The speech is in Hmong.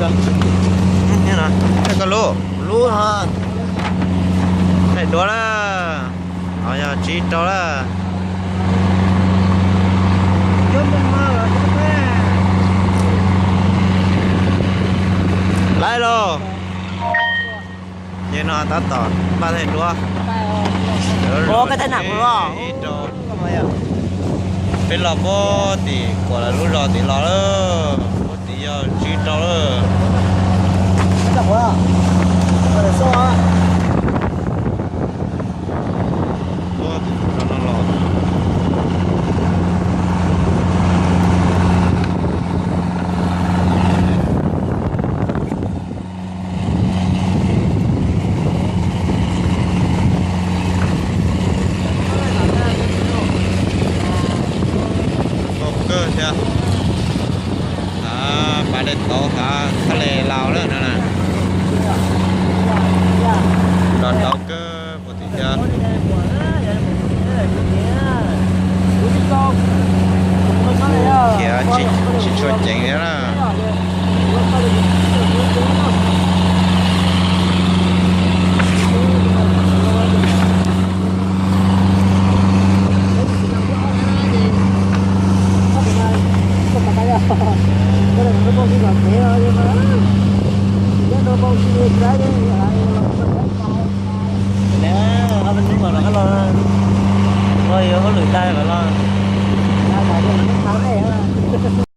Koj lub, lub, thaij duab lawm. Ho yog tsib rau lawm. Laib lauj. Yog no tab tom npaj thaij duab. Ib rau. Peb los puag tim Kuam lawv lub zos tim los lawm, puag tim yog tsib rau lawm. Puag tim no los. Tau kawg thiab. Hav pas dej tauv hav thaj les laus lawm no na. Los tau kawg puag tim thiab. Khiav tsis tshua ceev thiab na. Los, ob peb hnub mas rov qab los, los yuav hauj lwm tag los los.